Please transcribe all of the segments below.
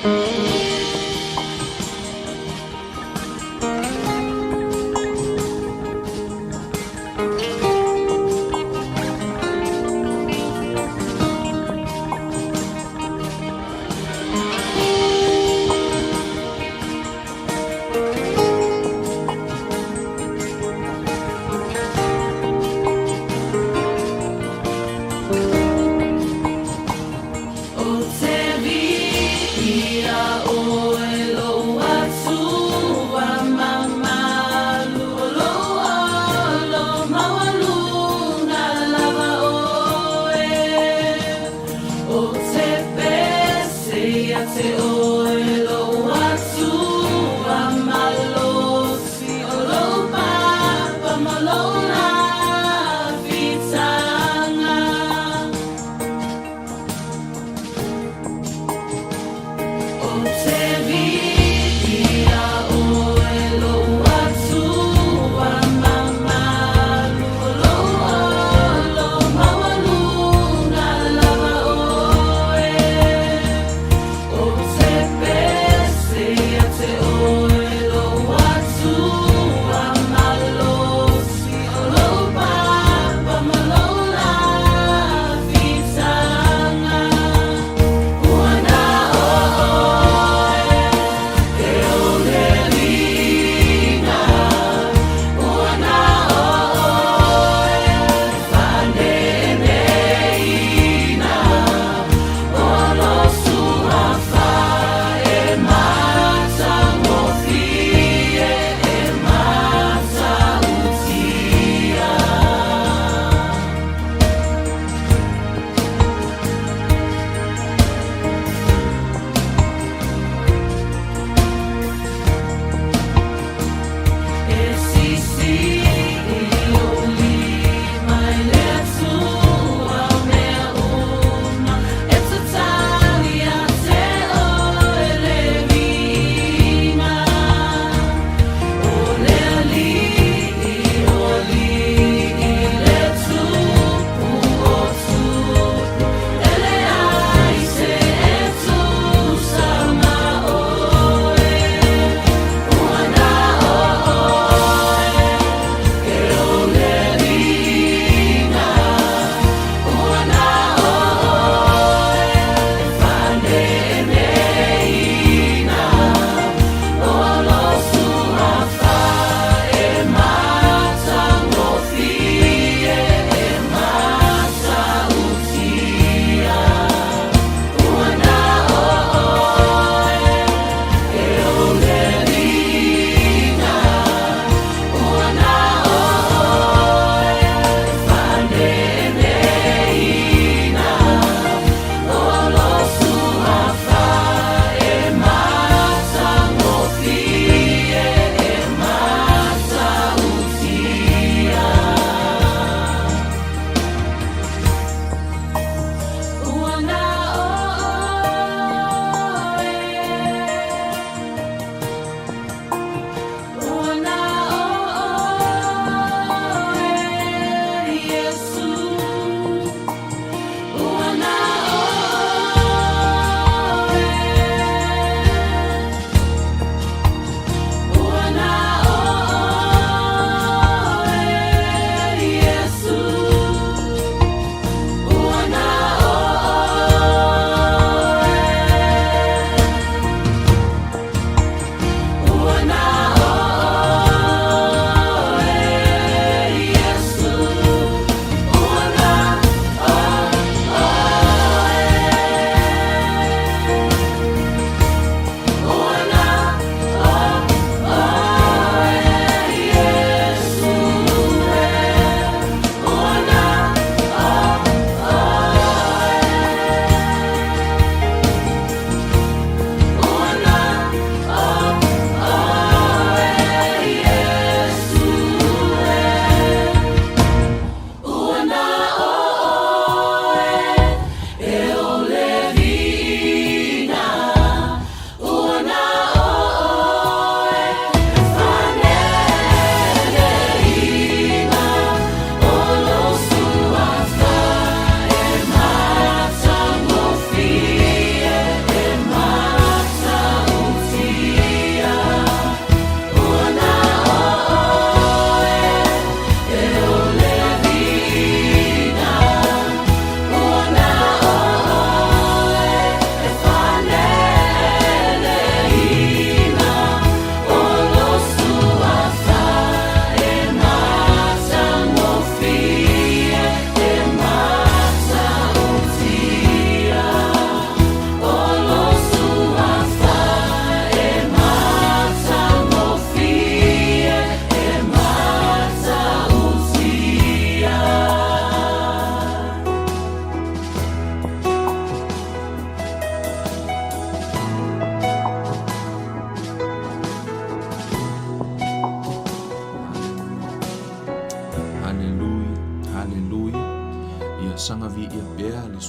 O te viia ʻoe loʻu Atua mamalu, o lou alo maualuga lava ʻoe. O te pese ia te ʻoe loʻu Atua malosi, o lou papa ma lou lā fitaga. O te viia ʻoe loʻu Atua mamalu, o lou alo maualuga lava ʻoe. O te pese ia te ʻoe loʻu Atua malosi, o lou papa ma lou lā fitaga. Ua na ʻoe.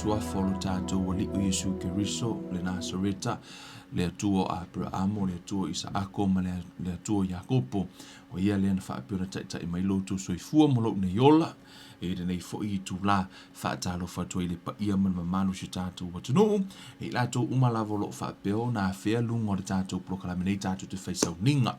Suafa o lo tatou Alii o Iesu Keriso, le Nasareta, le Atua o Aperaamo, le Atua o Isaako ma le Atua o Iakopo, o Ia lea na faapea ona taitai mai lo outou soifua ma lou nei ola i lenei foi itula. Faatalofa atu ai i le paia ma le mamalu o si o tatou atunuu, i latou uma lava o lo o faapea ona afea luga o le tatou polokalame nei tatou te fai sauniga.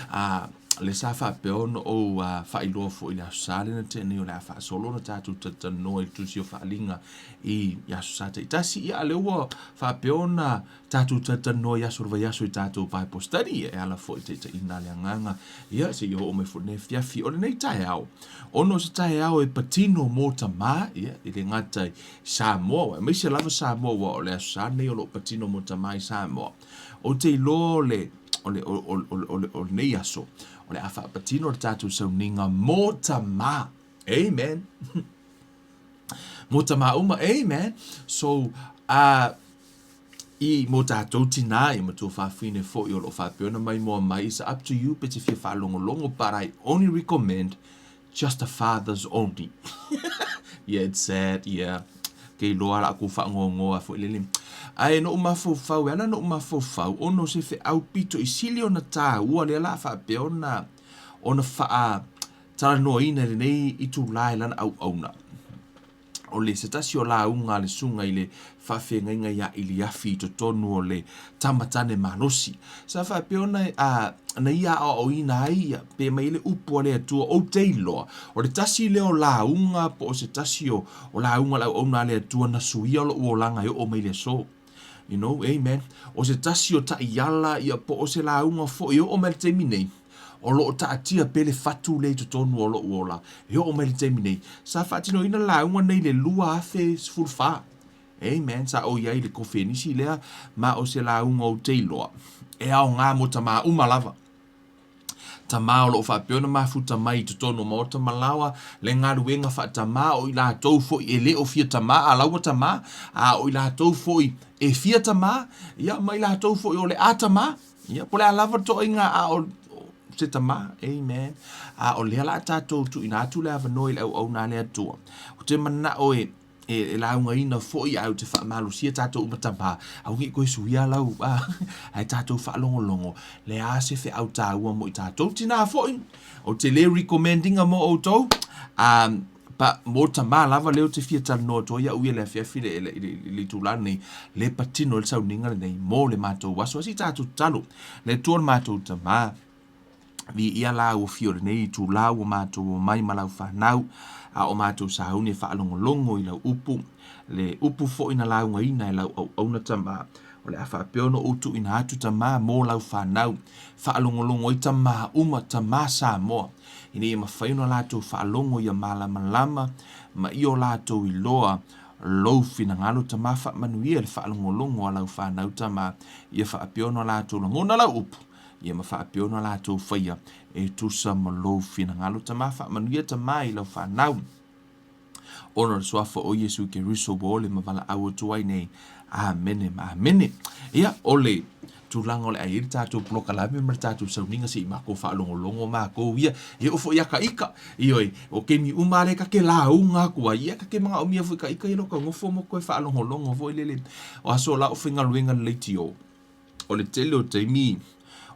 A le sa faapea ona ou faailoa foi i le Aso Sa lea na tea nei o le a faasolo ona tatou talatalanoa i le Tusi o Faaaliga i Aso Sa taitasi. Ia, a lea ua faapea ona tatou talatalanoa i aso o le vaiaso i tatou Bible study e ala foi i taitaiina a le Agaga, ia, seia oo mai foi lenei afiafi. O lenei taeao, ona o se taeao e patino mo tamā, ia, e le gata i Samoa, aemaise lava Samoa, aua o le Aso Sa lenei o lo o patino mo tamā i Samoa. Ou te iloa o le, o le, o, o, o, o, o lenei aso, o le a faapatino le tatou sauniga mo tamā. Amen. Mo tamā uma. Amen. So, i mo tātou tinā, i matua fāfine foi o lo o faapea ona maimoa mai, it's up to you pe te fia faalogologo, but I only recommend just the fathers only. Yeah, it's sad, yeah. Ke iloa la ku whaangongoa foi lele. Ae noʻu mafaufau, e ala noʻu mafaufau, ona o se feau pito i sili ona tāua lea la faapea ona ona faatalanoaina i lenei itulā i lana auauna. O le se tasi o lauga a le susuga i le faafeagaiga ia Iliafi i totonu o le tama tane malosi. Sa faapea ona a, na ia aoaoina ai ia, pe mai ai le upu a le Atua, ou te iloa, o le tasi lea o lauga po o se tasi o, o lauga o le auauna a le Atua na suia loʻu olaga e oo mai i le aso. You know, amen. O se tasi o taiala ia po o se lauga foi e oo mai i le taimi nei, o lo o taatia pea le fatu lea i totonu o lou ola e oo mai i le taimi nei. Sa faatinoina le lauga nei i le 2014. Amen. Sa ou i ai i le kofenisi lea, ma o se lauga ou te iloa e aoga mo tamā uma lava. Tamā o lo o faapea ona mafuta mai i totonu o maota ma laoa le galuega faatamā, o i latou foi e le o fia tamā a la ua tamā, a o i latou foi e fia tamā, ia ma i latou foi o le a tamā. Ia, po o le a lava le toaiga a o se tamā, amen. A o lea la a tatou tuuina atu le avanoa i le auauna a le Atua. Ou te manao e, e, e laugaina foi ae ou te faamalosia tatou uma tamā, aua ne i toe suia lau, a, ae tatou faalogologo, le a se feau taua mo i tatou tinā foi. Ou te le recommend ina mo outou, um, But mo tamā lava lea ou te fia talanoa atu ai au ia le afiafi le, le, le, le itula lenei, le patino ai le sauniga lenei mo le matou aso. Ae se i tatou tatalo. Le Atua le matou tamā, viia lau afio i lenei itula ua matou omai ma lau fanau, a o matou sauni e faalogologo i lau upu, le upu foi na laugaina e lau auauna tamā. O le a faapea ona ou tuuina atu tamā mo lau fanau, faalogologo ai tamā uma, tamā Samoa. ina ia mafai ona latou faalogo ia malamalama ma ia o latou iloa lou finagalo tamā faamanuia le faalogologo a lau fanau tamā ia faapea ona latou lagona lau upu ia ma faapea ona latou faia e tusa ma lou finagalo tamā faamanuia tamā i lau fanau Ona o le suafa o Iesu Keriso ua ole ma valaau atu ai nei. Amene ma amene. Ia, o le tulaga o le a i ai le tatou polokalame ma le tatou sauniga se i makou faalogologo makou ia, e oo foi ia ka ika. Ioe, o kemi uma lea ka ke lauga aku ai, ia ka ke manaomia foi ka ika ia lo ka nofo mo koe faalogologo foi lele. O aso la o faigaluega le leitio. O le tele o taimi,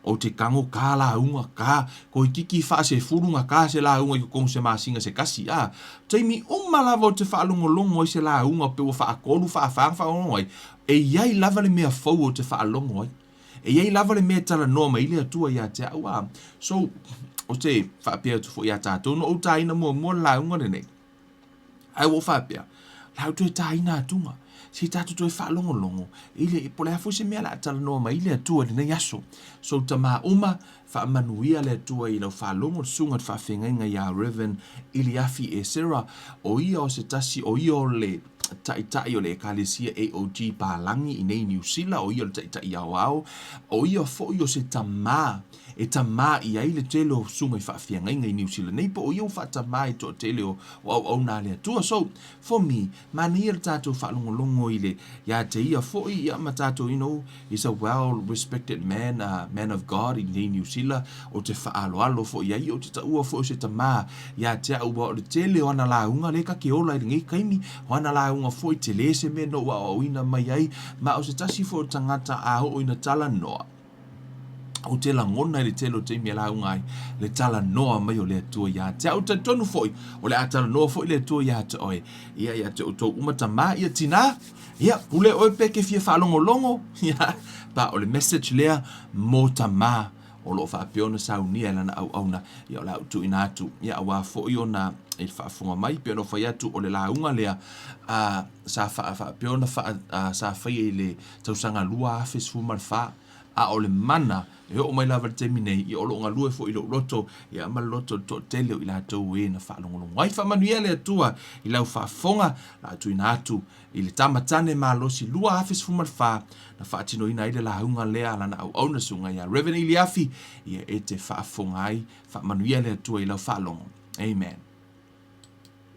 ou te tago kā lauga, kā, toeitiiti faasefulu na kā se lauga i totonu se masina se kasi, a, taimi uma lava ou te faalogologo ai se lauga pe ua faatolu, faafa na faalogologo ai, e i ai lava le mea fou ou te faalogo ai. E i ai lava le mea e talanoa mai ai le Atua ia te au, a. So, ou te faapea atu foi ia tatou, na ou tāina muamua le lauga lenei. Ae ua ou faapea, o le a ou toe tāina atuga, se i tatou toe faalogologo i le, po o le a foi se mea o le a talanoa mai ai le Atua i lenei aso. So tamā uma, faamanuia le Atua i lau faalogo, le susuga i le faafeagaiga ia Rev. Iliafi Esera, o ia o se tasi, o ia o le taitai o le Ekalesia AOG Palagi i nei Niu Sila, o ia o le taitai aoao, o ia foi o se tamā e tamā i ai le tele o susuga i faafeagaiga i Niu Sila nei po o ia ua faatamā i toatele o auauna a le Atua. So, for me, manaia le tatou faalogologo i le, ia te ia foi, ia ma tatou, you know, he's a well respected man, a man of God i nei Niu Sila, ou te faaaloalo foi i ai, ou te taua foi o se tamā ia te au, aua o le tele o ana lauga lea ka ke ola i lenei taimi, o ana lauga. lauga foi, tele se mea na ou aoaoina mai ai, ma o se tasi foi o tagata a oo ina talanoa, ou te lagona i le tele o taimi e lauga ai le talanoa mai o le Atua ia te au. Talitonu foi, o le a talanoa foi le Atua ia te oe, ia, ia te outou uma tamā, ia tinā, ia, pule oe pe ke fia faalogologo, ia, pa o le message lea mo tamā o lo o faapea ona saunia e lana auauna, ia o le a ou tuuina atu, ia aua foi ona i le faafofoga mai, pei ona ou fai atu o le lauga lea a sa faapea ona sa faia i le tausaga 2014, a o le mana e oo mai lava i le taimi nei, ia o lo o galue foi i lou loto, ia ma le loto o le toatele o i latou e na faalogologo ai. Faamanuia le Atua i lau faafofoga, la tuuina atu i le tama tane malosi 2014 na faatinoina ai le lauga lea a lana auauna susuga ia Reverend Iliafi, ia e te faafofoga ai. Faamanuia le Atua i lau faalogo. Amen.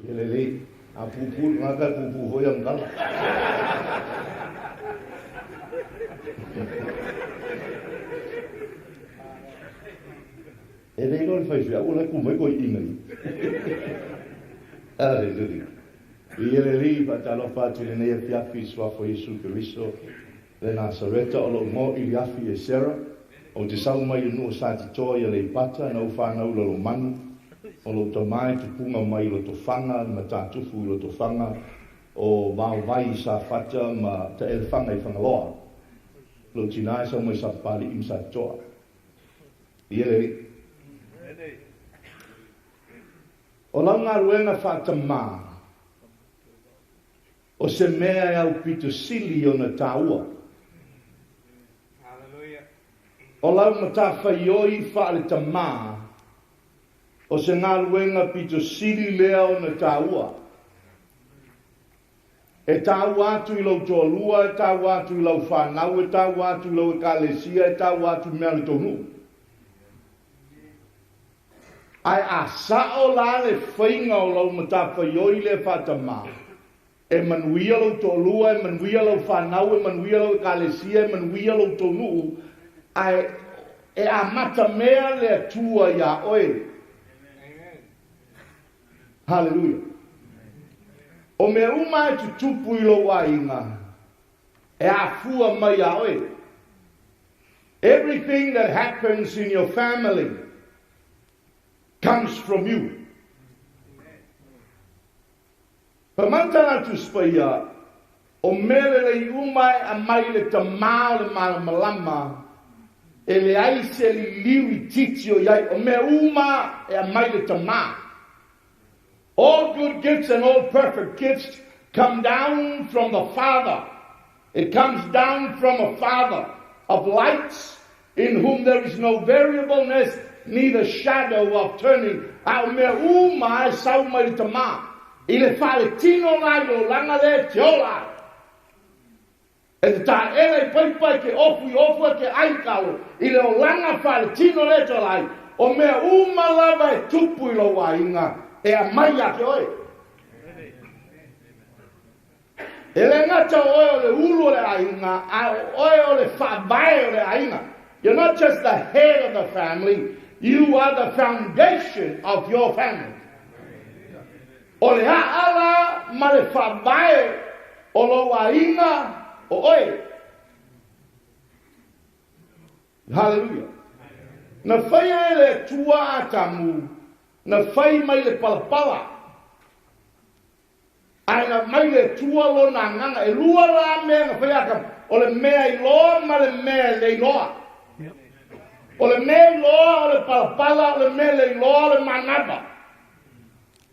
Ia lelei, a puupuu le tagata e puupuu foi ana tala. E le iloa le faifeau o la e ku mai toeaiina ia. Haleluia. Ia lelei, faatalofa atu i lenei afiafi i le Suafa o Iesu Keriso le Nasareta o lou igoa o Iliafi Esera. Ou te sau mai i le nuu o Satitoa i Aleipata, na ou fanau i Lalomanu. O lou tama e tupuga mai i Lotofaga, le Matatufu i Lotofaga, o Vaovai i Safata ma Taelefaga i Fagaloa. Lou tina e sau mai Sapapalii ma Satitoa. Ia le Alii. O lau galuega faatamā, o se mea e aupito sili ona taua. O lau matafaioi faale-tamā, o se galuega pito sili lea ona taua. E taua atu i lou toalua, e taua atu i lau fanau, e taua atu i lau ekalesia, e taua atu i mea o le tou nuu. Ae a sao la le faiga o lau matafaioi lea faatamā, e manuia lou toalua, e manuia lau fanau, e manuia lau ekalesia, e manuia lo outou nuu, ae e amata mea le Atua iā oe. Haleluia. O mea uma e tutupu i lou aiga, e afua mai iā oe. Everything that happens in your family comes from you. Pamantana Tusi Paia, O mea lelei uma e aumai le Tamā o le Malamalama, e leai se liliu itiiti o i ai, o mea uma e aumai le Tamā. All good gifts and all perfect gifts come down from the Father. It comes down from a Father of lights, in whom there is no variableness, neither shadow of turning. A o mea uma e sau mai le Tamā, i le faaletino la i le olaga lea e te ola ai. E te taʻela i paipa, e ke ofu i ofu, e ke ai i kalo, i le olaga faaletino lea e te ola ai. O mea uma lava e tupu i lou aiga, e aumai ia te oe. E le gata o oe o le ulu o le aiga, a o oe o le faavae o le aiga. You're not just the head of the family, you are the foundation of your family. O le aʻala ma le faavae o lou aiga o oe. Haleluia. Na faia e le Atua Atamu, na fai mai le palapala. Ae na aumai le Atua lona agaga. E lua la mea na fai Atamu, o le mea iloa ma le mea e le iloa. O le mea iloa o le palapala, o le mea le iloa o le manava.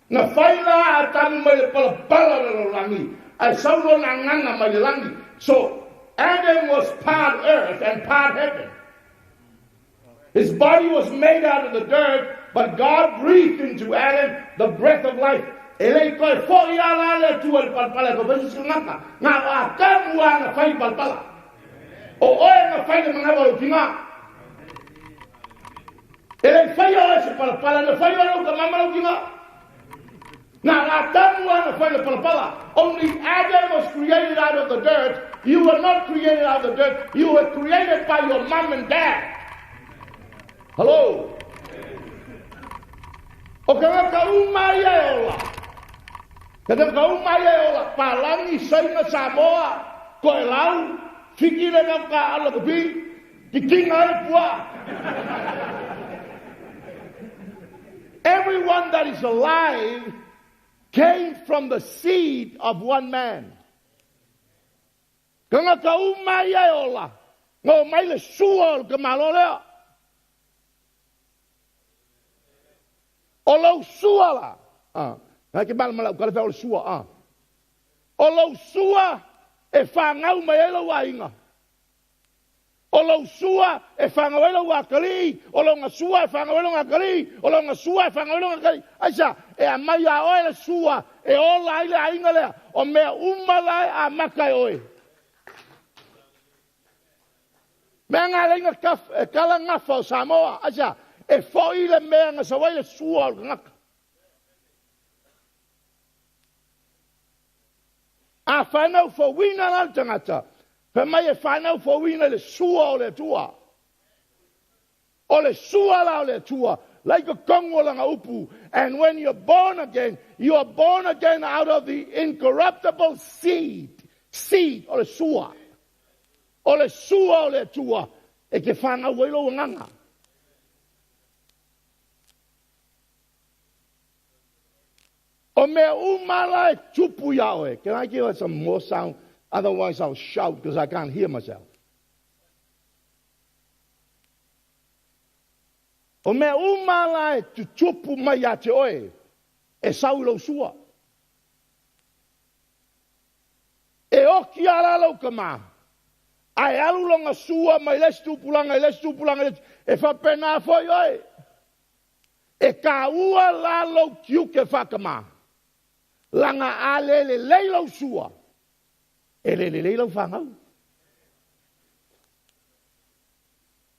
Na fai la Atamu mai le palapala o le lalolagi, ae sau lona agaga mai le lagi. So, Adam was part earth and part heaven. His body was made out of the dirt, but God breathed into Adam the breath of life. E le i toe foi a la le Atua i le palapala e toe fai se isi tagata. Na o Atamu lava na fai i palapala. O oe na fai le manawa o lou tina. E le i faia oe se palapala, na fai oe lou tama ma lou tina. Na o Atamu lava na fai le palapala. Only Adam was created out of the dirt. You were not created out of the dirt. You were created by your mom and dad. Hello? O tagata uma ia e ola. Tagata uma ia e ola, Palagi, Saina, Samoa, Toelau, Fiti le gau ka ala ko pi, titinga ai puaa. Everyone that is alive came from the seed of one man. Tagata uma ia e ola, na omai le sua o le tamaloa lea. O lou sua la, a, na ke mala lau kale o le sua, a. O lou sua e whangau mai ai lau aiga. O lou sua e whangau ai lau akalii, o lau sua e whangau ai lau akalii, o lau sua e whangau ai lau akalii. Aisa, e amai a oe le sua, e ola ai le aiga lea, o mea uma la e amata e oe. Mea ngā leinga e kala ngafa o Samoa, aisa, e foi le mea nga sawai le sua o le ngaka. A whanau fawina la le tangata, fa mai e whanau fawina le sua o le Atua. O le sua la o le Atua, like a kongo langa upu. And when you're born again, you are born again out of the incorruptible seed. Seed, o le sua. O le sua o le Atua, e ke whanau ai lo nganga. O mea uma la e tupu ia oe. Can I give us some more sound? Otherwise I'll shout because I can't hear myself. O mea uma la e tutupu mai ia te oe, e sau i lou sua. E oki ala lau kama. Ae alu longa sua mai le tupulanga, i le tupulanga, e whapena foi oe. E ka ua la lou tiuke whakama. Langa a lele lei lau sua. E lele lei lau whangau.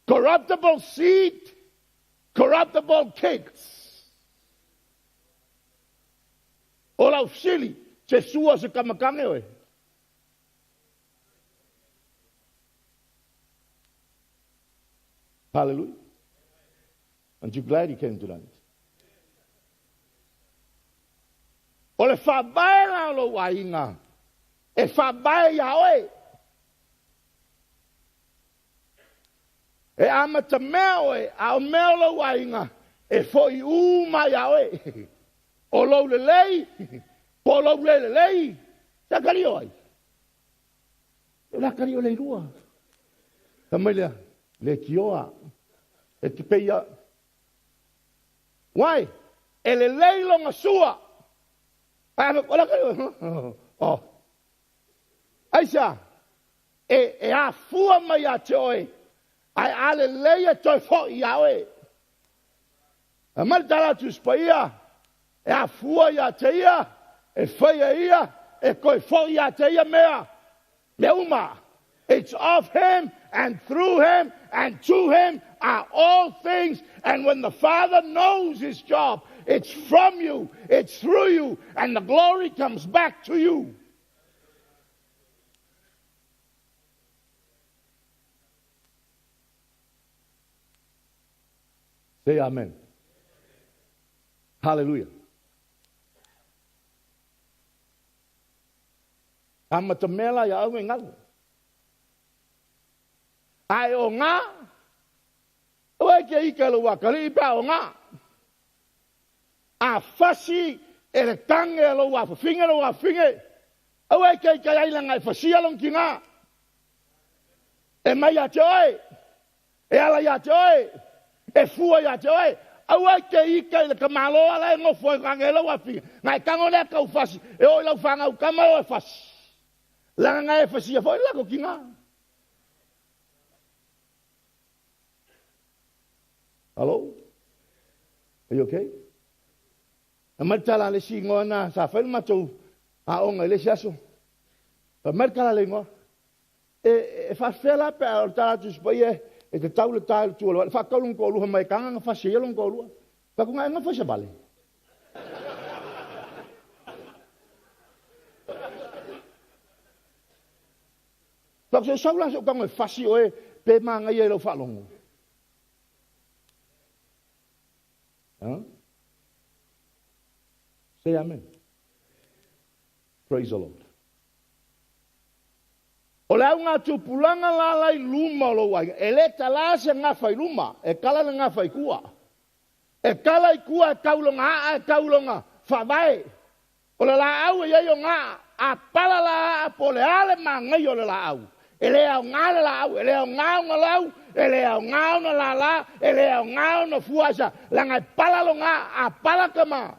Corruptible seed, corruptible kids. O lau sili, se sua se kamakange oe. Hallelujah. Aren't you glad he came tonight? O le whabae la o lou aiga, e whabae ia oe. E amata mea oe, a o mea o lou aiga, e foi uma ia oe. O lou lelei, po lou le lelei, te kari oi. E la kari o le irua. Ta mai lea, le kioa, e te peia. Why? E lelei longa sua. Oh. Aisa, e a fua mai a te oe, ai a le leia toi fo i a oe. A mai tala tu spaia, e a fua i a te ia, e whaia ia, e koi fo i a te ia mea, mea uma. It's of him and through him and to him are all things. And when the Father knows his job, it's from you, it's through you, and the glory comes back to you. Say amen. Hallelujah. Amatamela ia au e ngalu. Ai o ngā, oe ke ika le wakari i pā o ngā. A fasi e le tange lo wawhinge lo wawhinge. Oe ke ika ia ilanga e fasia long ki ngā. E mai a te oe, e ala ia te oe, e fua ia te oe. Aua ke ika i le kamaloa la e ngofo e kange lo wawhinge. Ngai kango lea kau fasi, e oi lau whangau kama o e fasi. Langa ngai e fasia foi lako ki ngā. Hello? Are you okay? A martala le si ngoa sa fai matou a onga le si aso. A martala le ngoa. E fa fela pe o tala tu spa e te tau le tai tu lo. Fa kaulung ko lu mai kanga nga fa se lo ko lu. Ka ku nga fa se vale. Fa se saula so kanga fa si oe pe manga ye lo fa longo. Huh? Say amen. Praise the Lord. O le augatupulaga la la i luma o lou aiga, e le talā se gafa i luma, e kala le gafa i tua. E kala i tua e tau lona aa, e tau lona faavae. O le laau e i ai ona aa, a pala la aa po o le a le manaia o le laau, e le aoga le laau, e le aoga ona lau, e le aoga ona lala, e le aoga ona fua aisa, leaga e pala lona aa, a pala tama.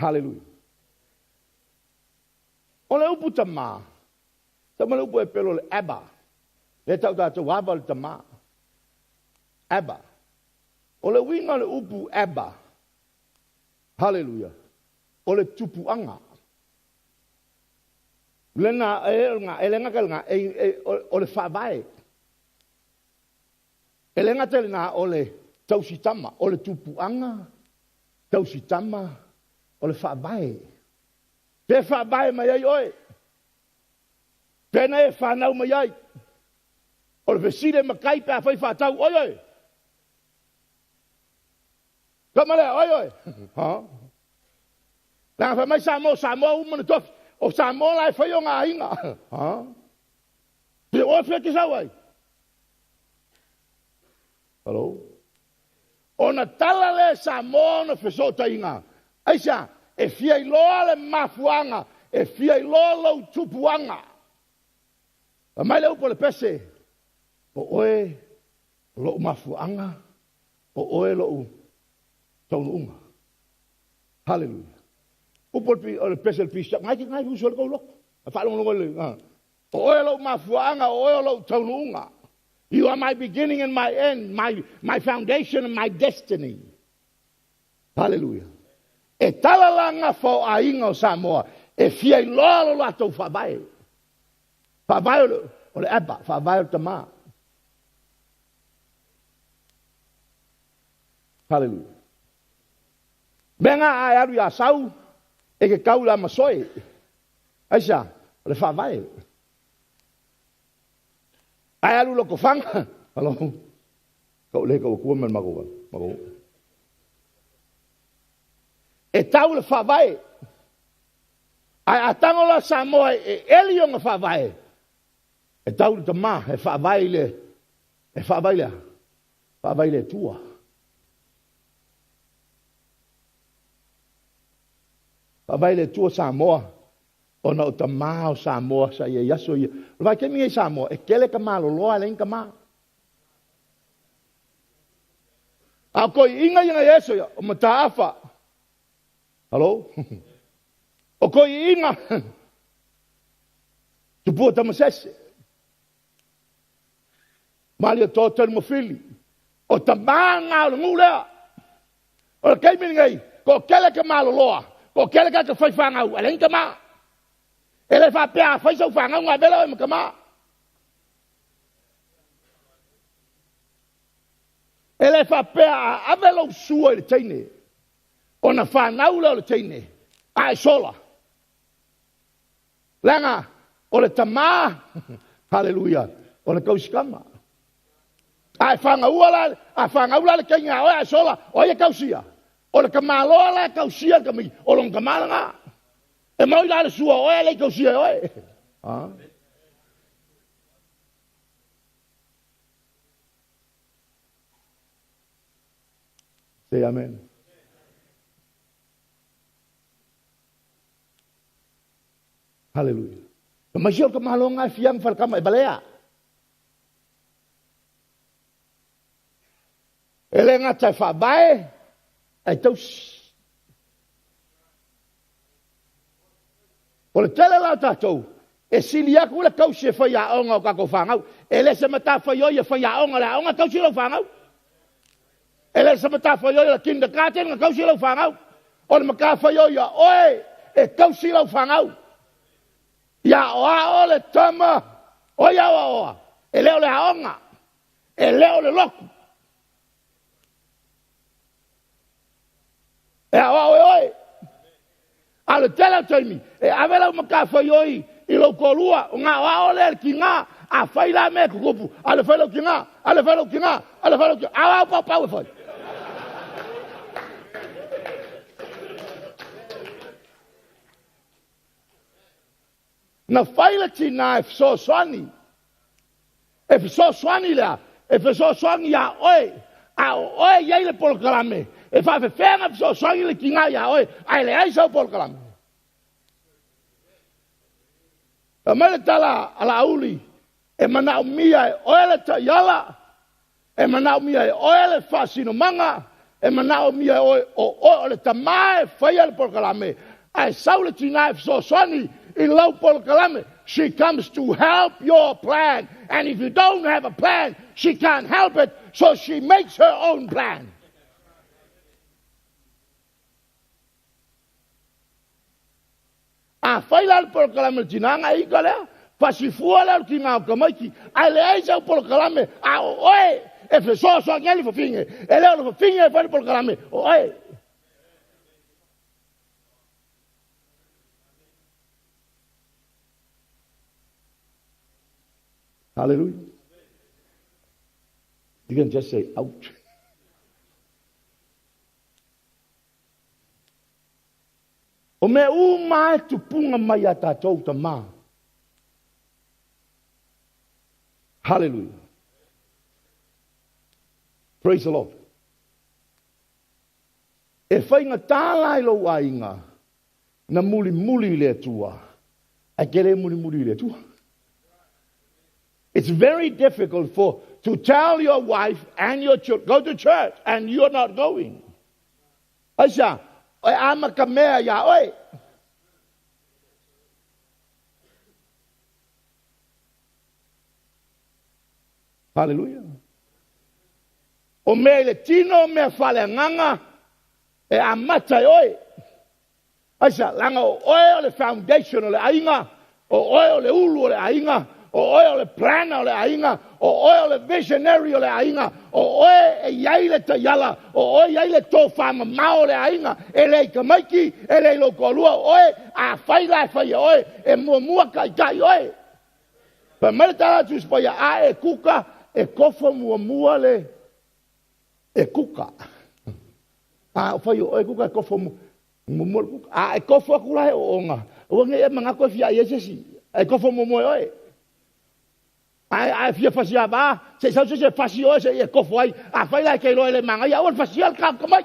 Haleluia. O le upu tamā, tau mai le upu e pelo le Abba. Le tau tatou Abba le tamā. Abba. O le uiga o le upu Abba. Haleluia. O le tupuaga. Lena e e le gata lena e, o le faavae. E le gata lena o le tausitama, o le tupuaga, tausitama, o le faavae. Pe faavae mai ai oe. Pe na e whanau mai ai. O le fesili matai pe afai faatau oi oi. Kama lea oi oi. Ha? Leaga fai mai Samoa, Samoa uma na tofi. O Samoa la e fai o ngā aiga. Ha? Pe oe fea te sau ai. Hello? Ona tala lea e Samoa ona fesootaiga. Aisea? E fia iloa le mafuaaga, e fia iloa lou tupuaga. Fai mai le upu a le pese, o oe lou mafuaaga, o oe lou taunuuga. Haleluia. Upu o le pese o le pisa, ngai ngai uso le kou A faalogologo le, O oe lou mafuaaga, o oe o lou taunuuga. You are my beginning and my end, my foundation and my destiny. Hallelujah. E tala la gafa o aiga o Samoa e fia iloa lo latou faavae. Faavae o le Abba, faavae o le tamā. Hallelujah. Mea ngā ae alu i Asau, e ke kau la masoe. Aisea? O le faavae. Ae alu Lotofaga. Alo. Kau le kau kua me mako mako. E tau le faavae. Ae a tago la Samoa e eli ona faavae. E tau le tamā e faavae i le e faavae le faavae i le Atua. Faavae i le Atua Samoa ona o tamā o Samoa sa i ai aso ia. O le vaitaimi i Samoa, e tele ka maloloa e leai ni tamā. A o toeaiina ia na i aso ia, o mataafa. Hello? O toeaiina, Tupua Tamasese. Malietoa Tanumafili. O tamā ngā o le nuu lea. O le taimi lenei, toatele ka maloloa, toatele tagata fai fanau, ae leai ni tamā. E le faapea a fai sau fanau ona avela oe ma tamā. E le faapea a ave lou sua i le teine, ona fanau lea o le teine, a e sola. Leaga o le tamā, haleluia, o le tausikama. A e fanaua la, a fanau la le teine a oe a e sola, o ai e tausia? O le tamaloa la e tausia le tamaiti, o lona tamā lena. E moi la le sua o oe e le i tausia e oe. Ha? Say amen. Haleluia. Mai sia o ka malo e fiang falekama e balea. E le gata e faavae, ae tausi. O le tele la o tatou, e sili atu le tausi e faiaoga o tatou fanau. E le se matafaioi e faiaoga le aoga tausi lau fanau. E le se matafaioi o le kindergarten na tausi lau fanau. O le matafaioi a oe e tausi lau fanau. Ia aoao le tama, o ia aoaoa. E le o le aoga, e le o le lotu. E aoao e oe. A o le tele o taimi, e ave lau matafaioi i lou toalua, ona aoao lea i le tiga, a fai la mea e tutupu, alu e fai lau tiga, alu e fai lau tiga, alu e fai lau tiga, aoao paopao e fai. Na fai le tinā e fesoasoani. E fesoasoani lea, e fesoasoani iā oe, a o oe e i ai le polokalame, e faafefea ona fesoasoani le tinā iā oe ae leai sau polokalame? Fai mai le tala a Laauli, e manaomia e oe le taiala, e manaomia e oe le faasinomaga, e manaomia e oe o oe o le tama e faia le polokalame, ae sau le tina e fesoasoani i lau polokalame. She comes to help your plan, and if you don't have a plan, she can't help it, so she makes her own plan. A fai la le polokalame o le tina, ona ika lea, fasifua lea o le tina o tamaiti, ae leai sau polokalame, a o oe e fesoasoani ai le fafine, e le o le fafine e fai le polokalame, o oe. Hallelujah. You can just say, ouch. O mea uma e tupunga mai a tātou tamā. Hallelujah. Praise the Lord. E faigata la i lou aiga na mulimuli i le Atua, ae te le mulimuli i le Atua. It's very difficult for to tell your wife and your children, go to church, and you're not going. Aisea, e amata mea iā oe. Haleluia. O mea i le tino, o mea faaleagaga, e amata e oe. Aisea? Leaga o oe o le foundation o le aiga, o oe o le ulu o le aiga, o oe o le planner o le aiga, o oe o le visionary o le aiga, o oe e i ai le taiala, o oe e i ai le tofamamao o le aiga, e le i tamaiti, e le i lou toalua, o oe, afai la e fai e oe, e muamua taitai oe. Fai mai le tala a Tusi Paia, a e kuka, e kofo muamua le e kuka. A o fai o oe kuka e kofo muamua le kuka. A e kofo atu la he oonga, aua ne i e manatu e fia ai e se isi, e kofo muamua e oe. Ae a e fia fasi ava, se i sau se isi e fasi oe se i e kofo ai. Afai la e te iloa e le manaia, aua le fasia le tagata mai.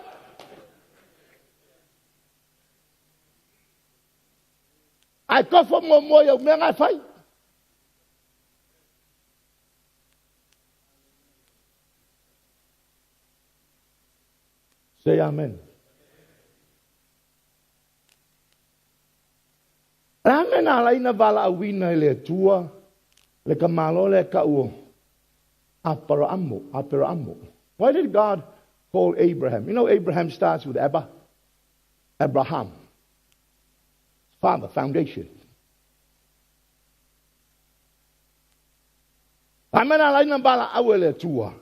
Ae kofo muamua i au mea na e fai. Say amen. O le a mea na ala ai na valaauina e le Atua le tamaloa lea e tau o Aparaamo, Aperaamo. Why did God call Abraham? You know Abraham starts with Abba, Abraham. Father, foundation. A mea na ala ai na valaau e le Atua.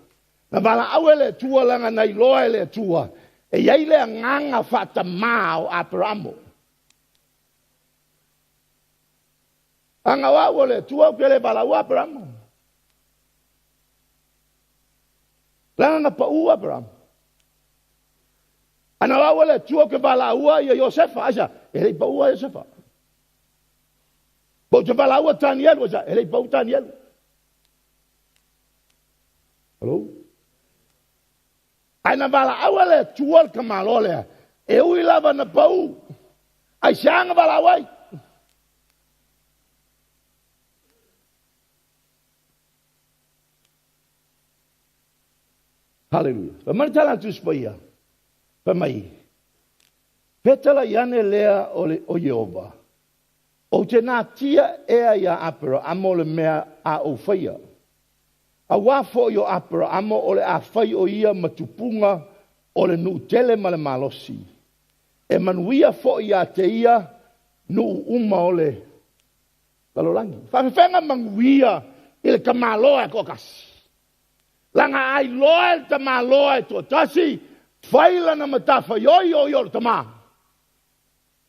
Na valaau e le Atua leaga na iloa e le Atua e i ai le agaga faatamā o Aperamo. Aga o au o le Atua ou te le valaua Aperamo. Leaga na pau Aperamo. Ana o au o le Atua ou te valaua ia Iosefa. Aisea? E le i paua Iosefa. Po ou te valaua Tanielu. Aisea? E le i pau Tanielu. Hello? Ae na valaau e le Atua le tamaloa lea, e ui lava na pau, aisea na valaau ai? Haleluia. Fai mai le tala a le Tusi Paia, fai mai, Petala i ane lea o le o Ieova, Ou te natia ea iā Aperaamo le mea a ou faia. Auā foʻi o Aperaamo o le a fai o ia ma tupuga o le nuu tele ma le malosi, e manuia foʻi iā te ia nuu uma o le lalolagi. Faafefega manuia i le tamaloa e toatasi. Laga a iloa e le tamaloa e toatasi, fai lana matafaioi o ia o le tamā.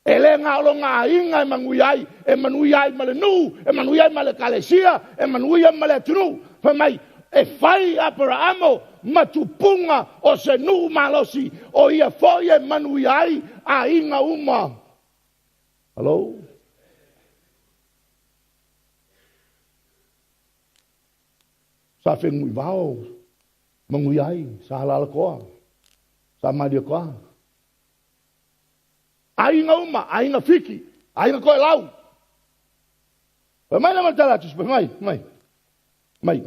E le na o lona aiga e manuia ai, e manuia ai ma le nuu, e manuia ai ma le ekalesia, e manuia ma le atunuu. Fai mai, e fai Aperaamo ma tupuga o se nuu malosi, o ia foi e manuia ai aiga uma. Hello? Sa Fenunuivao, manuia ai, sa Alalakoa, sa Malietoa. Aiga uma, aiga Fiti, aiga Toelau. Fai mai le matala atu, fai mai, mai, mai.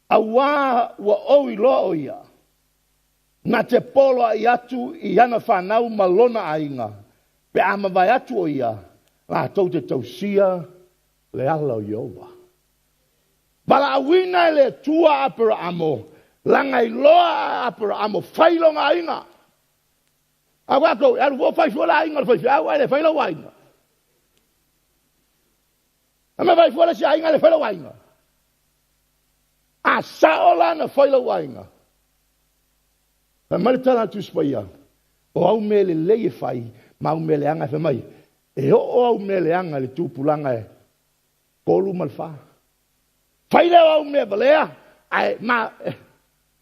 Auā ua ou iloa o ia, na te poloai atu i ana fanau ma lona aiga, pe a mavae atu o ia, latou te tausia le ala o Ieova. Valaauina e le Atua a Aperaamo, laga iloa a Aperaamo fai lona aiga. A tatou, e alu fua fai fua le aiga o le faifeau ae le fai lou aiga. A me fai fua le isi aiga ae le fai lou aiga. A sao la na fai lou aiga. Fai mai le tala a le Tusi Paia, o au mea lelei e fai ma au mea leaga e fai mai. E oo au mea leaga i le tupulaga e 3 ma le 4. Fai lea o au mea valea, ae ma,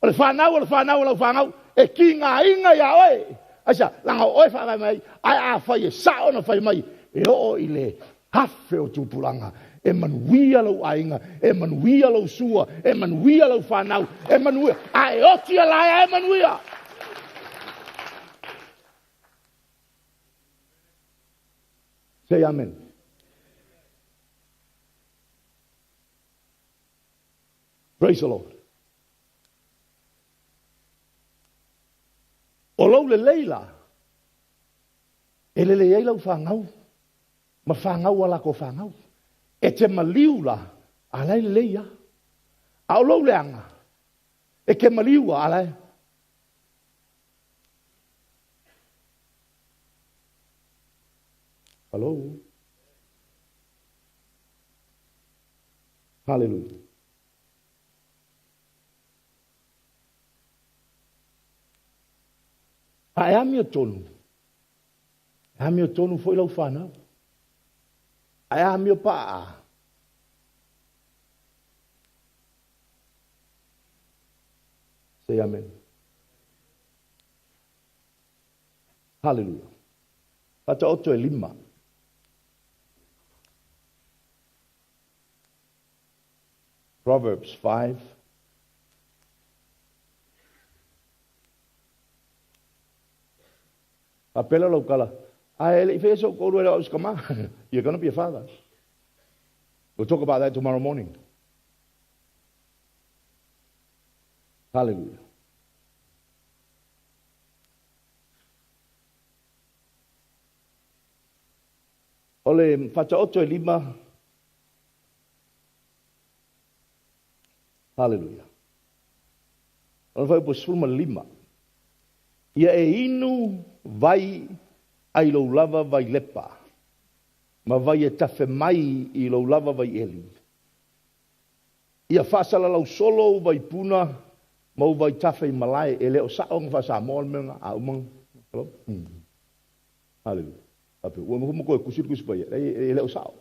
o le fanau o le fanau o lau fanau, e tigaina iā oe. Aisea? Leaga o oe e faavae mai ai, ae afai e sao ona fai mai, e oo i le afe o tupulaga, e manuia lou aiga, e manuia lou sua, e manuia lau fanau, e manuia, a e oti a lae, e manuia. Say amen. Praise the Lord. O lou lelei la, e lelei ai lau fanau, ma fanau a latou fanau. E te maliu la, a la e lelei lava. A o lou leaga, e te maliu lava, a la e... Hello? Haleluia. A e amiotonu, e amiotonu foi lau fanau. A e amio pa'a. Say amen. Haleluia. Faataoto e lima. Proverbs 5. Faapea lou tala, ae le i faia sou toalua e le o au se tama. You're gonna be a father. We'll talk about that tomorrow morning. Hallelujah. O le Faataoto e lima. Haleluia. O le fuaiupu 15. Ia e inu vai ai lou lava vai lepa, ma vai e tafe mai i lou lava vai eli. Ia faasalalau solo ou vaipuna ma ou vaitafe i malae, e le o sao ona faa-Samoa le mea lena, a uma. Hello? Haleluia. Faapea, ua noho ma toe tusi le Tusi Paia, e le o sao.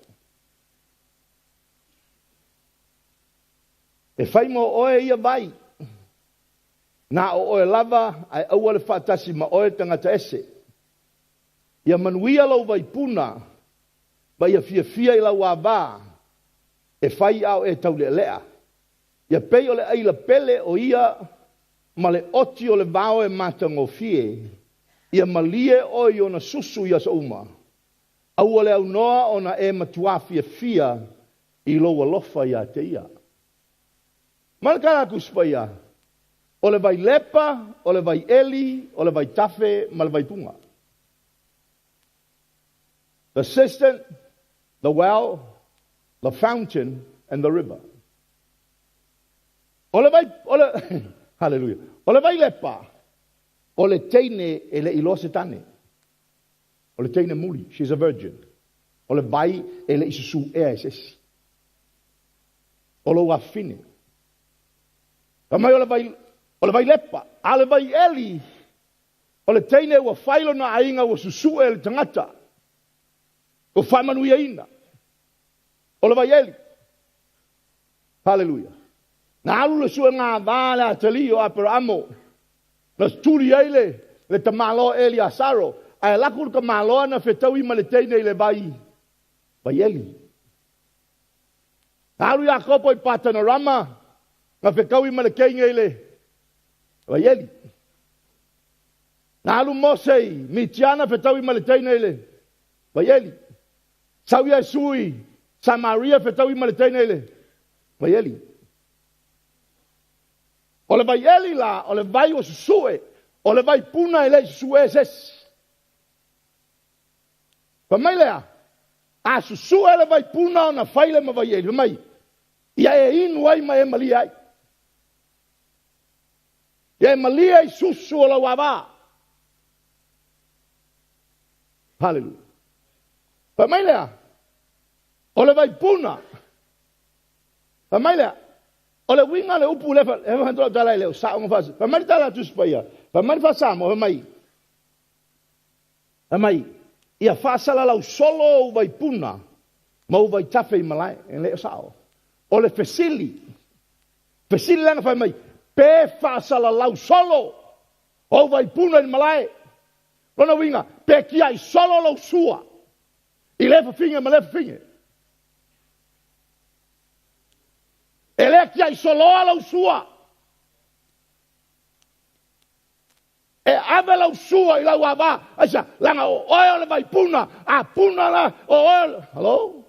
E fai mo oe ia vai, na o oe lava, ae aua le faatasi ma oe tagata ese. Ia manuia lou vaipuna, ma ia fiafia i lau ava, e fai a o e taulealea. Ia pei o le aila pele o ia ma le oti o le vao e matagofie, ia malie oe i ona susu i aso uma. Aua le aunoa ona e matuā fiafia i lou alofa iā te ia. Ma le tala a Tusi Paia, o le vai lepa, o le vai eli, o le vai tafe ma le vai puga. The cistern, the well, the fountain and the river. O le vai, o le, hallelujah, o le vai lepa, o le teine e le iloa se tane. O le teine muli, she's a virgin. O le vai e le i susū ea e se isi. O lou afafine. Fai mai o le vai, o le vai lepa, a o le vai eli, o le teine ua fai lona aiga ua susu'e e le tagata, ua faamanuiaina. O le vai eli. Haleluia. Na alu le suega va a le atalii o Aperaamo, na tuli ai le, le tamaloa Eliasaro, ae alu atu le tamaloa na fetaui ma le teine i le vai, vai eli. Na alu Iakopo i Patanarama, Na fetaui ma le teine i le vaieli. Na alu Mose i Mitiana fetaui ma le teine i le vaieli. Sau Iesu i Samaria fetaui ma le teine i le vaieli. O le vaieli la, o le vai ua susue, o le vai puna e le i susue e se isi. Fai mai lea, a susue le vai puna ona fai lea ma vaieli, fai mai, ia e inu ai ma e malie ai. Ia e malie ai susu o lau ava. Haleluia. Fai mai lea, o le vaipuna. Fai mai lea, o le uiga o le upu lea, e fai tala e le o sao ma faa. Fai mai le tala a Tusi Paia, fai mai le faa-Samoa, fai mai, fai mai, ia faasalalau solo ou vaipuna ma ou vaitafe i malae, e le o sao. O le fesili, fesili lana fai mai, pe faasalalau solo ou vaipuna i le malae. Lona uiga, pe tiai solo lou sua i lea fafine ma lea fafine. E le tiai soloa lau sua. E ave lau sua i lau ava. Aisa, langa o oe o le vaipuna, a puna la, o oe. Hello?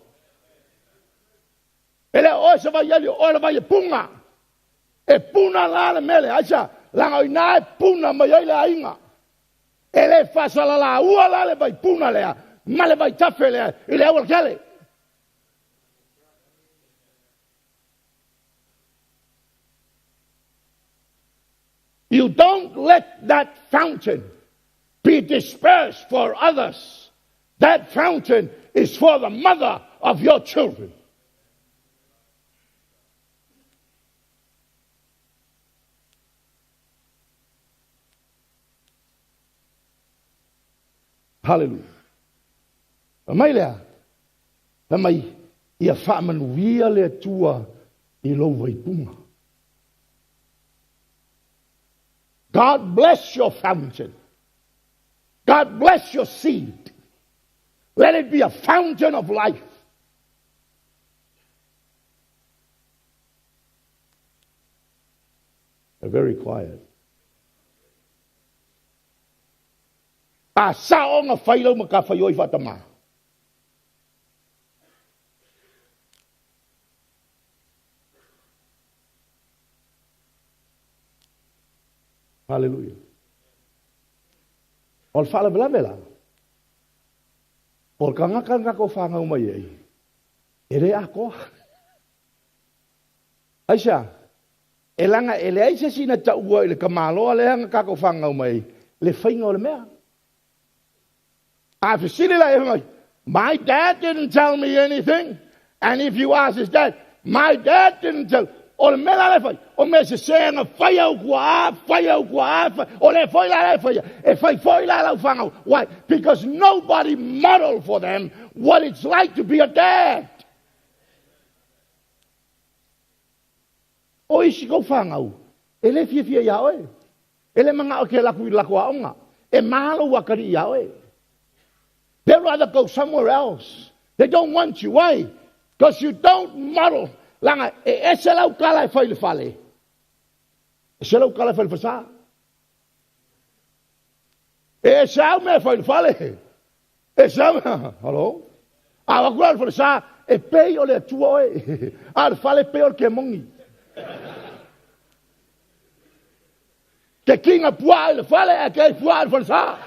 E le o oe se vaieli, o oe le vai e puna. E puna la le mele. Aisa, langa o ina e puna mai ai le aiga. E le faasalalaua la le vaipuna lea, ma le vaitafe lea, i le aualatele. You don't let that fountain be dispersed for others. That fountain is for the mother of your children. Hallelujah. Fai mai lea, fai mai, ia faamanuia le Atua i lou vaipunga. God bless your fountain. God bless your seed. Let it be a fountain of life. They're very quiet. A sao ona fai lau matafaioi faatamā. Hallelujah. O le faalavelave la, o le tagata na tatou fanau mai ai, e le atoa. Aisea? E leaga e leai se isi na taua i le tamaloa lea na tatou fanau mai ai, le faiga o le mea. A fesili la ia mai, my dad didn't tell me anything. And if you ask his dad, my dad didn't tell. O le mea la le fai, o mea sese na fai au tuaa, fai au tuaa, fai, o le foi la le faia, e fai foi la lau fanau. Why? Because nobody modeled for them what it's like to be a dad. O isi kou fanau, e le fiafia iā oe. E le mana'o e te alu atu i le latou aoga. E mā lou atalii iā oe. They rather go somewhere else. They don't want you. Why? Because you don't model. Leaga e ese lau tala e fai i le fale. Ese lau tala e fai i le falesa. E ese au mea e fai i le fale. Ese au mea. Hello? A o atu la i le falesa, e pei o le Atua oe. A o le fale e pei o le kemoni. Ke kinga puaa i le fale ae ke ai puaa i le falesa.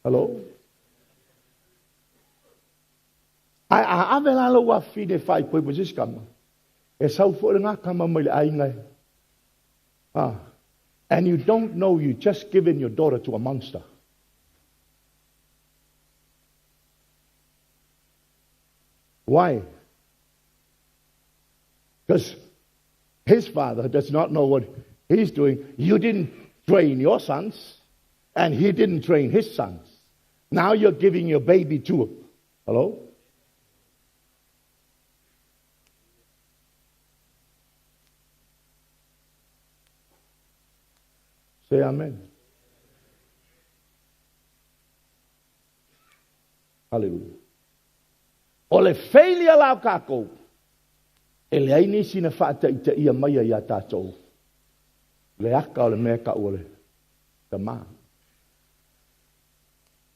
Hello? Ae a ave la lou afafine e faaipoipo i se isi tama, e sau foi lena tama mai le aiga e. Ah. And you don't know you just given your daughter to a monster. Why? Because his father does not know what he's doing. You didn't train your sons, and he didn't train his sons. Now you're giving your baby to him. Hello? Say amen. Hallelujah. O le failure la o tatou, e leai nisi na faataitaia maia ia tatou le aka o le mea e tau o le tama.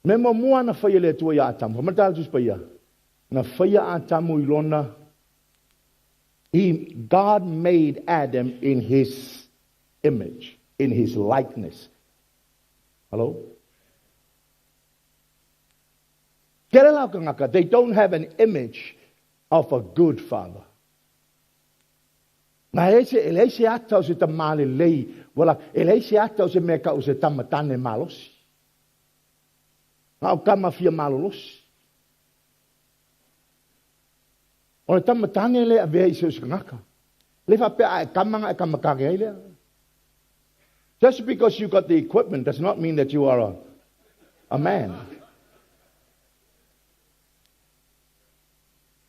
Mea muamua na faia e le Atua ia Atamu, fai mai le Tala Tusi Paia, na faia Atamu i lona He, God made Adam in his image, in his likeness. Hello? Tele la o tagata, they don't have an image of a good father. Na e se, e leai se ata o se tamā lelei, ua la, e leai se ata o se mea tau o se tama tane malosi. Na o tama fia malolosi. O le tama tane le avea i se o se tagata. Le faapea a e kama na e kama tane ai lea. Just because you got the equipment does not mean that you are a, a man.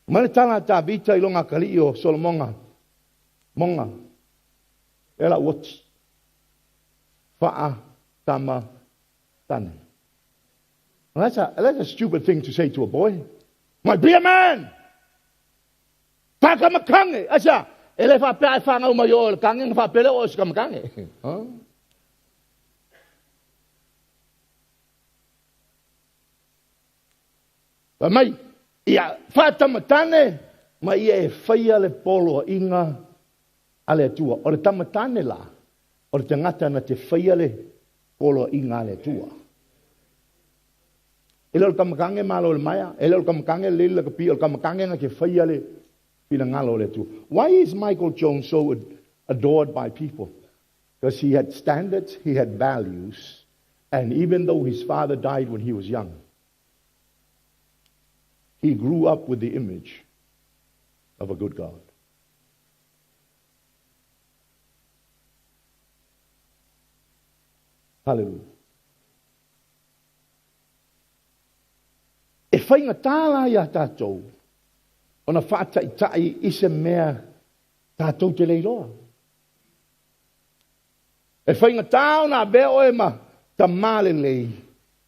Mai le tala a Tavita i lona akalii o Solomoga, Moga, e lau oti, faa tama tane. Well, that's a, that's a stupid thing to say to a boy. My be a man! Faakamakange! Aisa, e le faapea e whangau mai o le kange, na faapea lea o se kamakange. Huh? Fai mai, ia faatamatane ma ia e faia le poloaiga a le Atua. O le tamatane la, o le tagata na te faia le poloaiga a le Atua. E le o le tamakange malo le maea, e le o le tamakange le lili la kapi, o le tamakange na te faia le finagalo o le Atua. Why is Michael Jones so adored by people? Because he had standards, he had values, and even though his father died when he was young, he grew up with the image of a good God. Hallelujah. E whaingatā la iā tātou ona whaataitai i se mea tātou te leiloa. E faigata ona avea oe ma tamā lelei,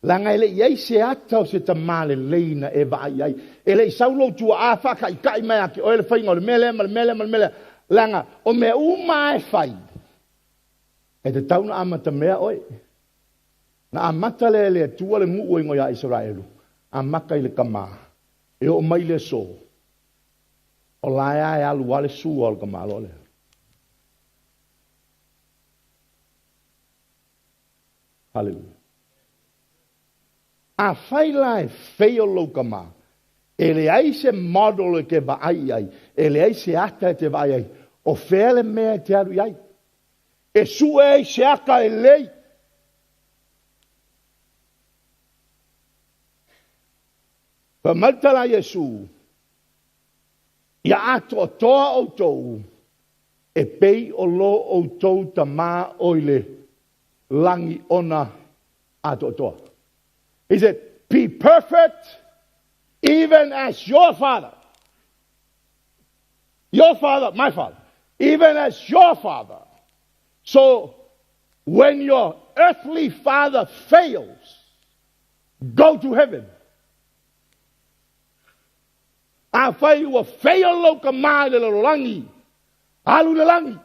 leaga e le i i ai se ata o se tamā lelei na e vaai ai. E le i sau lou tuaa faakaika'i mai ia te oe le faiga o le mea lea ma le mea lea ma le mea lea, leaga o mea uma lava e fai, e tatau ona amatamea oe. Na amata lea e le Atua le nuu e igoa ia Isaraelu, amata i le tamā, e oo mai le aso, o la e lava e alu lava le sua o le tamaloa lea. Haleluia. Afai la e fail lou tama, e leai se model e te vaai i ai, e leai se ata e te vaai ai, o fea le mea e te alu i ai? E sue ai se ata e lei. Fai mai le tala a Iesu, Ia atoatoa outou e pei o lo outou Tamā o i le lagi ona atoatoa. He said, Be perfect even as your father. Your father, my father, even as your father. So when your earthly father fails, go to heaven. Afai ua fail lou tama i le lalolagi, alu i le lagi.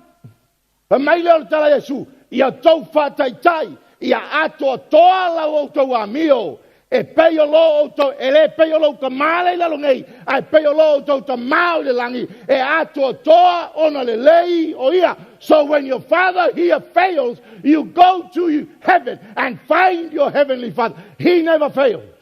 Fai mai lea o le tala a Iesu, Ia outou faataitai, ia atoatoa la outou amio, e pei o lo outou, e le pei o lou tama lea i lalo nei, ae pei o lo outou Tama o i le lagi, e atoatoa ona lelei o ia. So when your father here fails, you go to heaven and find your heavenly father. He never fails.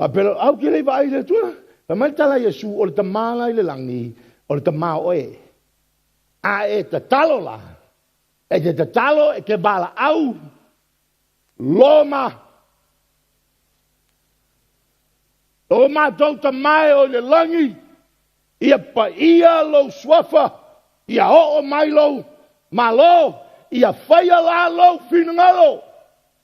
A pela, au ke le vaai le Atua. Fai mai le tala a Iesu, o le Tama la i le lagi, o le Tama o oe. A e tatalo la, e te tatalo e te valaau loma. O matou Tama e o i le lagi, ia paia lou suafa, ia oo mai lou Malo, ia faia la lou finagalo.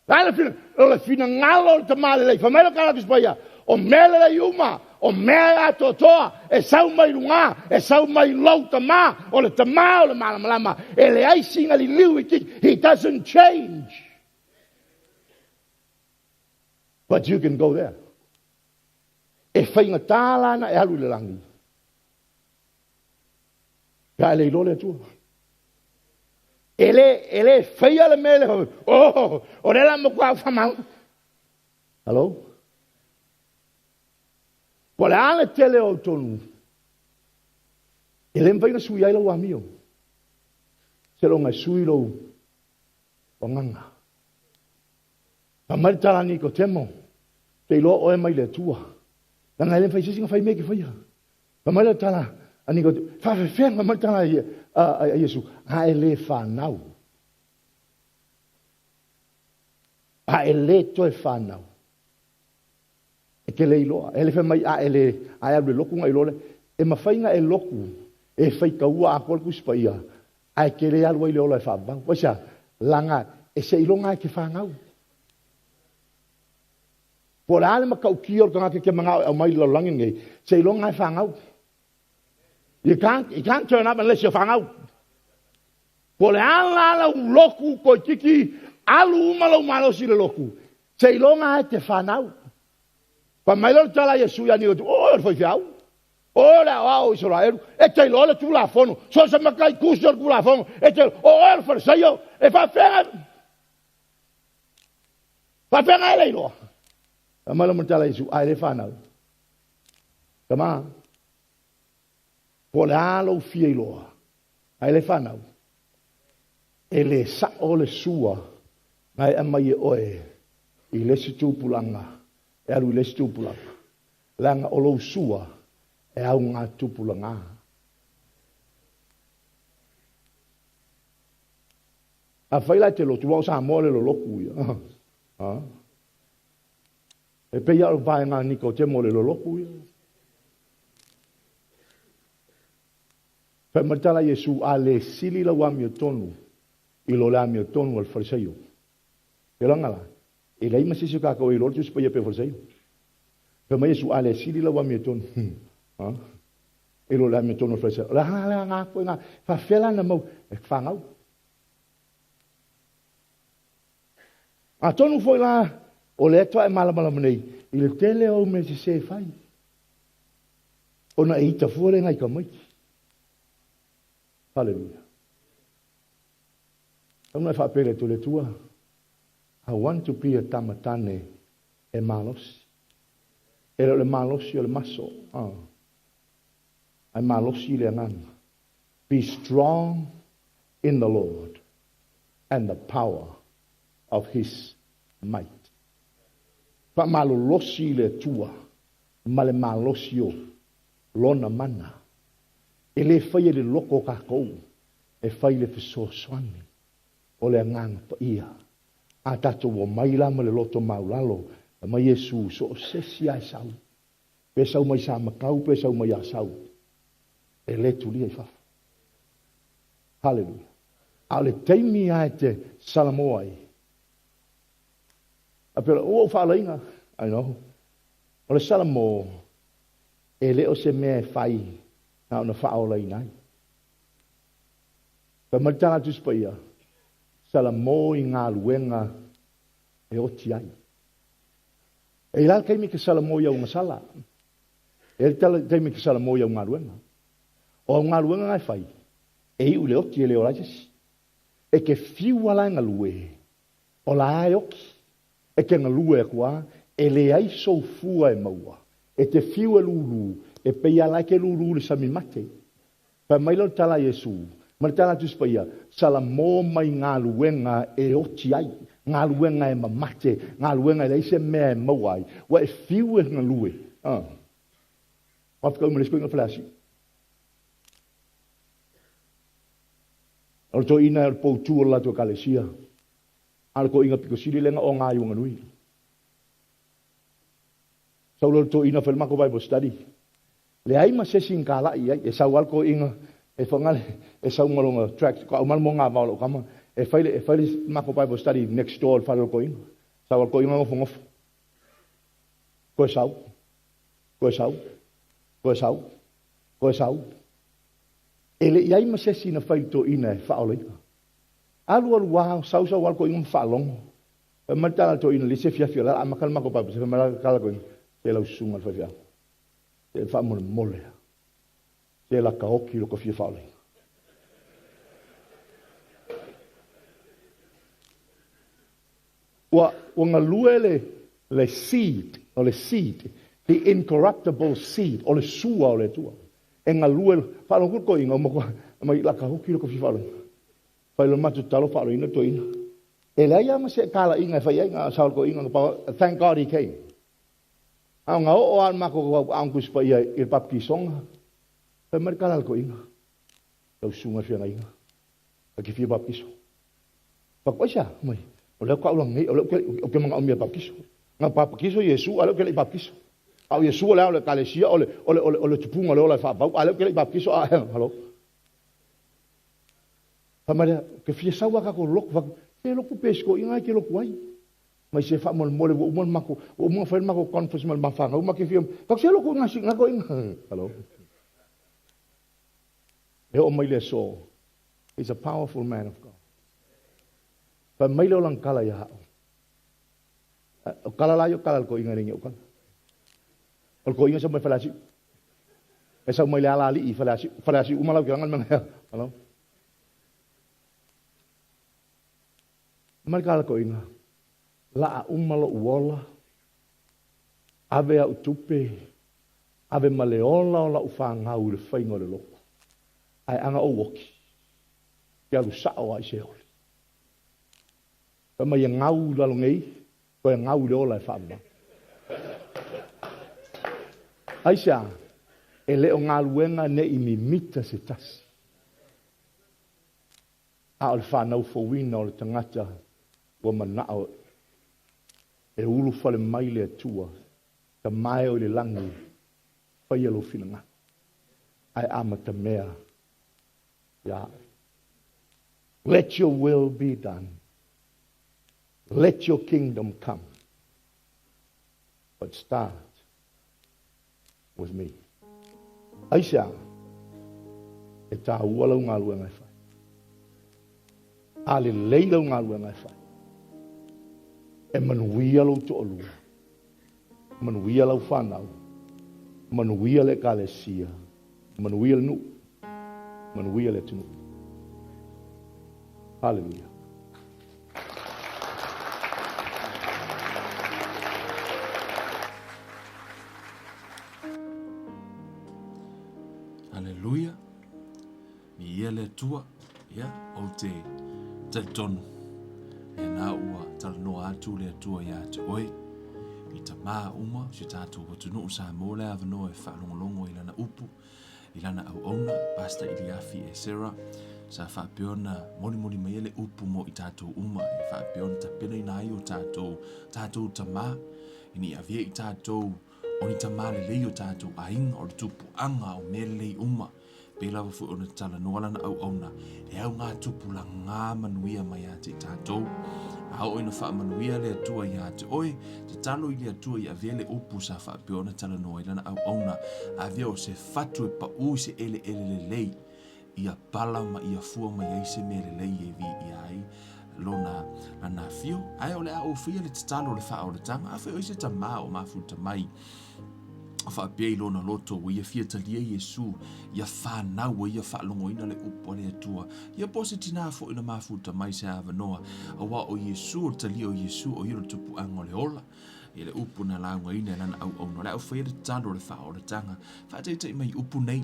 Le a le finagalo? O le finagalo o le Tama lelei. Fai mai le Tala Tusi Paia, o mea lelei uma, o mea e atoatoa, e sau mai lugā, e sau mai lou Tama, o le Tama o le malamalama, e leai sina liliu itiiti. He doesn't change. But you can go there. E faigata la ona e alu i le lagi pe a e le iloa le Atua. E le, e le faia le mea lea, oh, o lea la matua au faamau. Hello? Po o le a le tele o tonu, e le mafai ona sui ai lau amio. Seiloga e sui lou agaga. Fai mai le tala a Nikotemo, te iloa oe mai le Atua. Leaga e le mafai e se isi ona fai mea e te faia. Fai mai le tala a Nikotemo, faafefea fai mai le tala a Iesu, a e le fanau. A e le toe fanau. E te le iloa. E le fai mai a e le, a e alu e lotu ona iloa lea. E mafai ona e lotu e faitaua atoa le Tusi Paia, ae te le alu ai le ola e faavavau. Aisea? Leaga e seiloga e te fanau. Po o le a le matautia o le tagata e te manao e aumai i le lalolagi lenei, seiloga e fanau. You can't, you can't turn up unless you're fanau. Po o le a la lau lotu toeitiiti alu uma lou malosi i le lotu, seiloga e te fanau. Fai mai lea o le tala a Iesu ia Nikodemo, o oe o le faifeau, o oe o le aoao o Isaraelu, e te iloa le Tulafono, so o se matai tusi o le Tulafono, e te, o oe o le Farisaio, e faafefea, faafefea e le iloa. Fai mai lea o le tala a Iesu, a e le fanau. Tama, po o le a lou fia iloa, a e le fanau, e le sa'o le sua na e aumai e oe i le isi tupulaga e alu i le isi tupulaga, leaga o lou sua e augatupulaga. Afai la e te lotu, aua o Samoa le lolotu ia. Ha? E pei lava o le vaega a Nikotemo o le lolotu ia. Fai mai le tala a Iesu, A le sili lau amiotonu i lo le amiotonu a le Farisaio. E laga la, e leai ma se isi o tatou e iloa le Tusi Paia pei o Farisaio. Fai mai Iesu, A le sili lau amiotonu i lo le amiotonu a le Farisaio. O le a le aga koe na, faafefea la na mau e fanau. Atonu foi la o lea toa e malamalama nei i le tele o au mea sese e fai. Ona e ita fua lea nai tamaiti. Hallelujah. Tauna e faapele atu le Atua, I want to be a tamatane e malosi. E le o le malosi o le maso, ae malosi le agaga. Be strong in the Lord and the power of his might. Faamalolosi i le Atua ma le malosi o Lona mana. E le faia i le loko o tatou, e fai i le fesoasoani o le Agaga Paia. A tatou omai la ma le loto maulalo, aumai Iesu, so o se isi lava e sau, pe sau mai Samatau, pe sau mai Asau, e le tulia i fafo. Haleluia. A o le taimi lava e te salamo ai, a pei ua ou faalaina, I know, o le salamo e le o se mea e fai na ona faaolaina ai. Fai mai le tala a Tusi Paia, salamo i galuega e oti ai. E i la le taimi e te salamo i au gasala, e i le taimi e te salamo i au galuega. O au galuega na e fai, e iu i le oti e le ola ai se isi. E te fiu a la e galue, o la e oki. E te galue atu a, e leai sou fua e maua. E te fiu e lūlū, e pei a la e te lūlū i le sami mate. Fai mai lea o le tala a Iesu, ma le tala a Tusi Paia, Salamo mai galuega e oti ai, galuega e mamate, galuega e leai se mea e maua ai, ua e fiu e galue. Ah. Faafetai ma le isi koina faleasi. O le toeaina o le poutu o le latou ekalesia, a o le toeaina pito sili lea na oga ai uaganui. Sau loa le toeaina fai le matou Bible study. Leai ma se isi na talai i ai. E sau lava le toeaina e fagale, e sau ma lona tract, ko aumai le moagavao o lou tama, e fai le, e fai le matou Bible study next door i le fale o le toeaina. Sau lava le toeaina nofonofo. Toe sau. Toe sau. Toe sau. Toe sau. E le i ai ma se isi na fai i le toeaina e faaolaina. Alu alu lava, sau sau lava le toeaina ma faalogo. Fai mai le tala a le toeaina i le isi afiafi o le a amata le matou baptise, fai mai le tala a le toeaina, Se lau susuga i le faifeau, se faamolemole lava, se lata oti lo ta fia faaolaina. Ua, ua galue le, le seed, o le seed, the incorruptible seed, o le sua o le Atua. E galue, faalogo atu le toeaina, ua matua, mai lata oti lo ta fia faaolaina. Fai loa le matou tatalo faaaloina toeaina. E leai lava ma se talaiga e fai ai, na o sao le toeaina na pau, thank God he came. A o na oo lava le matou auauna Tusi Paia i le baptisoga, fai mai le tala a le toeaina, lau susuga i le feagaiga, ta te fia baptiso. Fai atu, aisea? Fai mai, o lea faatoa ou lagi nei, o lea ou te manaomia e baptiso. Na baptiso Iesu, a o lea ou te le i baptiso. A o Iesu o le ao o le Ekalesia, o le, o le, o le, o le tupuga o le ola e faavau, a o lea ou te le i baptiso, a, hello. Fai mai lea, ou te fia sau lava tatou lotu, fai atu, se lotu pe se toeaina e te lotu ai. Mai se faamolemole ua uma le matou, ua uma ona fai le matou conference ma le mafanau ma te fia, fai atu, se lotu ina na toeaina. Hello. E oo mai le aso, he's a powerful man of God. Fai mai lea o lana tala ia au. O tala la ia o tala a le toeaina e le ni ou tala. O le toeaina sau mai Faleasiu. E sau mai le ala alii i Faleasiu. Faleasiu uma lau ke langa mea. Hello. Mai ka le toeaina. Laa uma lo'u ola, ave au tupe, ave ma le ola o la'u fanau i le faiga o le lotu. Ae ana ou oti, ke alu sa'o lava i Seoli. Fai mai e gau i lalo nei, toe gau i le ola e faavavau. Aisea? E le o galuega ne i mimita se tasi, a o le fanau fouina o le tagata ua manao e ulufale mai le Atua, Tama e o i le lagi, faia lou finagalo, ae amatamea ia au. Let your will be done. Let your kingdom come. But start with me. Aisea? E tāua lau galuega e fai. A lelei lau galuega e fai, e manuia lou toalua, manuia lau fanau, manuia le Ekalesia, manuia le nuu, manuia le atunuu. Haleluia. Haleluia. Viia le Atua. Ia, ou te talitonu. Ia nā ua talanoa atu le Atua iā te oe. I tamā uma o si tātou atunuu Samoa le avanoa e faalogologo i lana upu, i lana auauna, Pastor Iliafi Esera, sa faapea ona molimoli mai le upu mo i tātou uma e faapea ona tapenaina ai o tātou, tātou tamā, ina ia avea i tātou o ni tamā lelei o tātou aiga, o le tupuaga, o mea lelei uma. Pei lava foi ona talanoa lana auauna, e au ngā tupulaga manuia mai ia te i tātou. A oo ina faamanuia le Atua iā te oe, tatalo i le Atua i avea le upu sa faapea ona talanoa ai lana auauna, avea o se fatu e paʻū i se eleele lelei, ia pala ma ia fua mai ai se mea lelei e viia ai lona lana afio. Ae o le a ou faia le tatalo o le faaolataga, afai o ai se tamā o mafuta mai, a faapea i lona loto, ua ia fia talia Iesu, ia fanau, ua ia faalogoina le upu a le Atua. Ia po o se tinā foi na mafuta mai se avanoa, auā o Iesu, o le talia o Iesu, o ia o le tupuaga o le ola. Ia le upu na laugaina e lana auauna, o le a ou faia le tatalo o le faaolataga. Faataitai mai upu nei,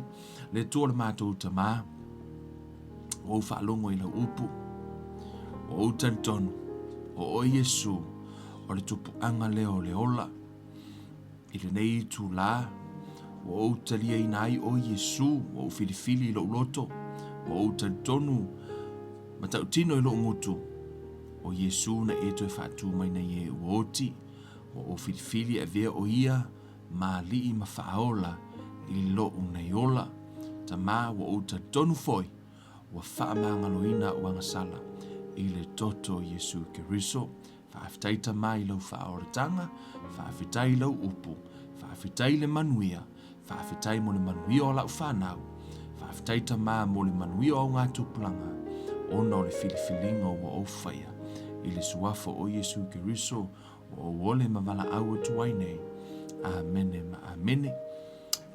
Le Atua o le matou Tamā, ua ou faalogo i lau upu, ua ou talitonu, o oe Iesu, o le tupuaga lea o le ola, I lenei itulā, ua ou taliaina ai oe Iesu, ua ou filifili i lou loto, ua ou talitonu ma tautino i lou gutu, o Iesu na e toe faatū mai nei e ua oti, ua ou filifili e avea o ia ma alii ma faaola i lou nei ola. Tamā, ua ou talitonu foi, ua faamagaloina au agasala i le toto o Iesu Keriso. Faafetai Tama i lau faaolataga, faafetai i lau upu, faafetai i le manuia, faafetai mo le manuia o lau fanau, faafetai Tama mo le manuia o au ngā tupulaga, ona o le filifiliga ua ou faia. I le Suafa o Iesu Keriso ua ou ole ma valaau atu ai nei. Amene ma amene.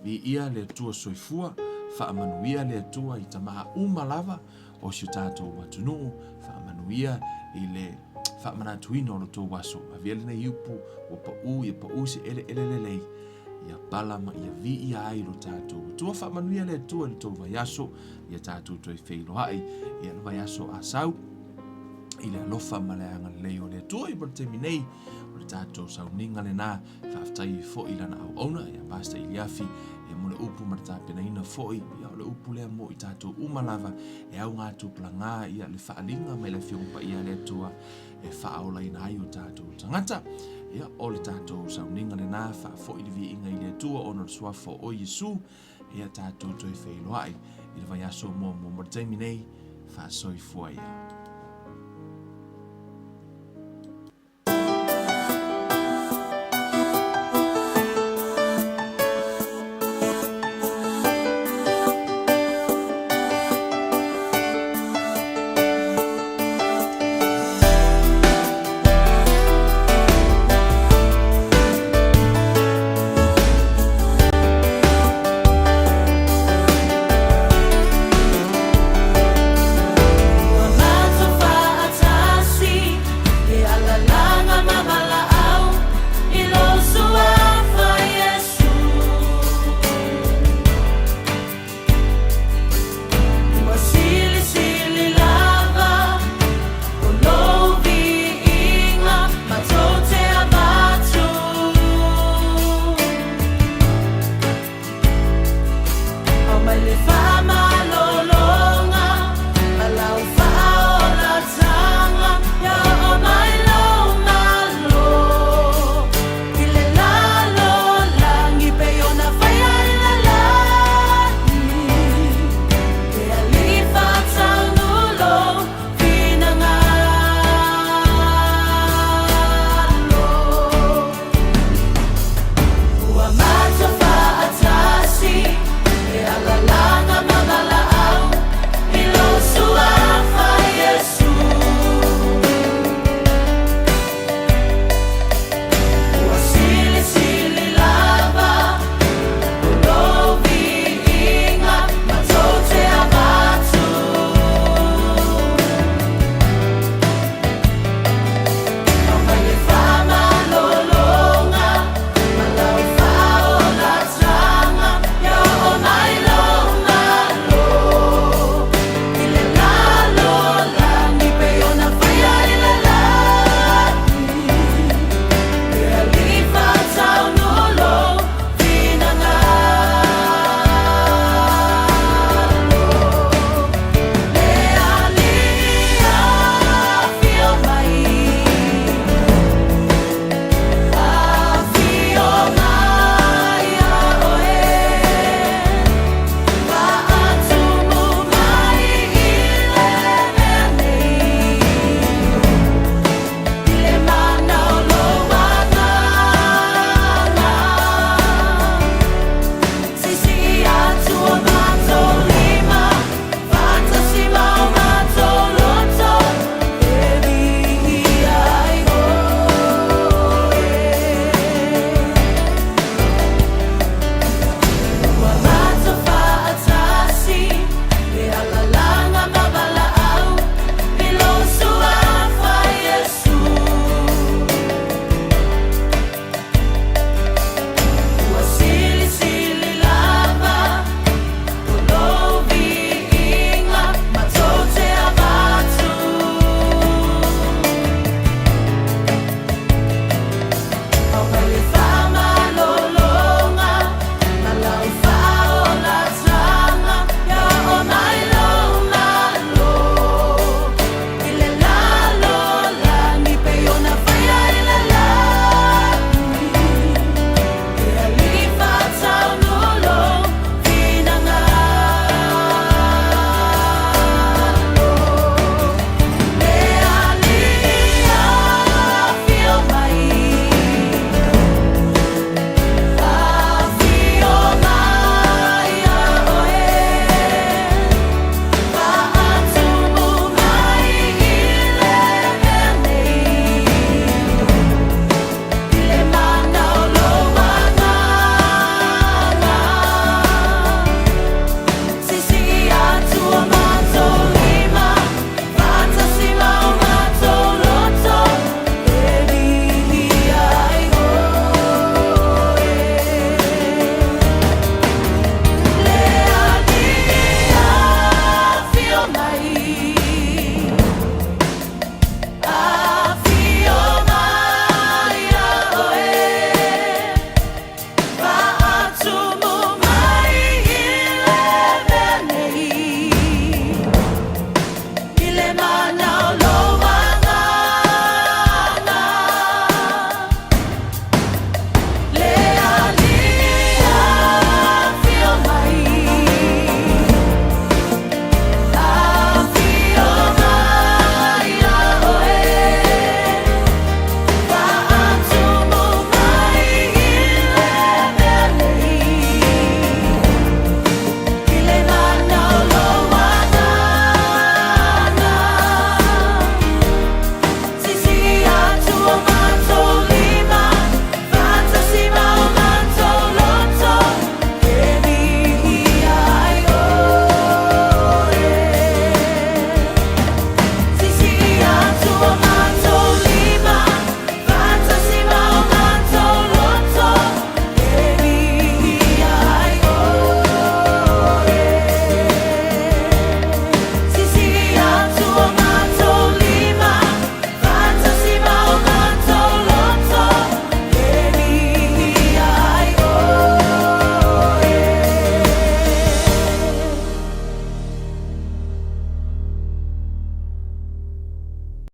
Viia le Atua soifua, faamanuia le Atua i tamaa uma lava o si o tatou atunuu, faamanuia i le faamanatuina o lo tou aso. Avea lenei upu ua pau ia pau se eleele lelei, ia pala ma ia viia ai lo tatou Atua. Faamanuia le Atua i le tou vaiaso, ia tatou toe feiloai ia le vaiaso a sau i le alofa ma le agalelei o le Atua. I mo le taimi nei, o le tatou sauniga lena. Faafetai foi i lana auauna ia Pastor Iliafi ia mo le upu ma le tapenaina foi ia o le upu lea mo i tatou uma lava e auga tupulaga ia le faaaliga mai le Afioga Paia a le Atua e faaolaina ai o tatou tagata. Ia o le tatou sauniga lena faafoi le viiga i le Atua ona o le suafa o Iesu ia tatou toe feiloai i le vaiaso muamua mo le taimi nei faasoifua ia.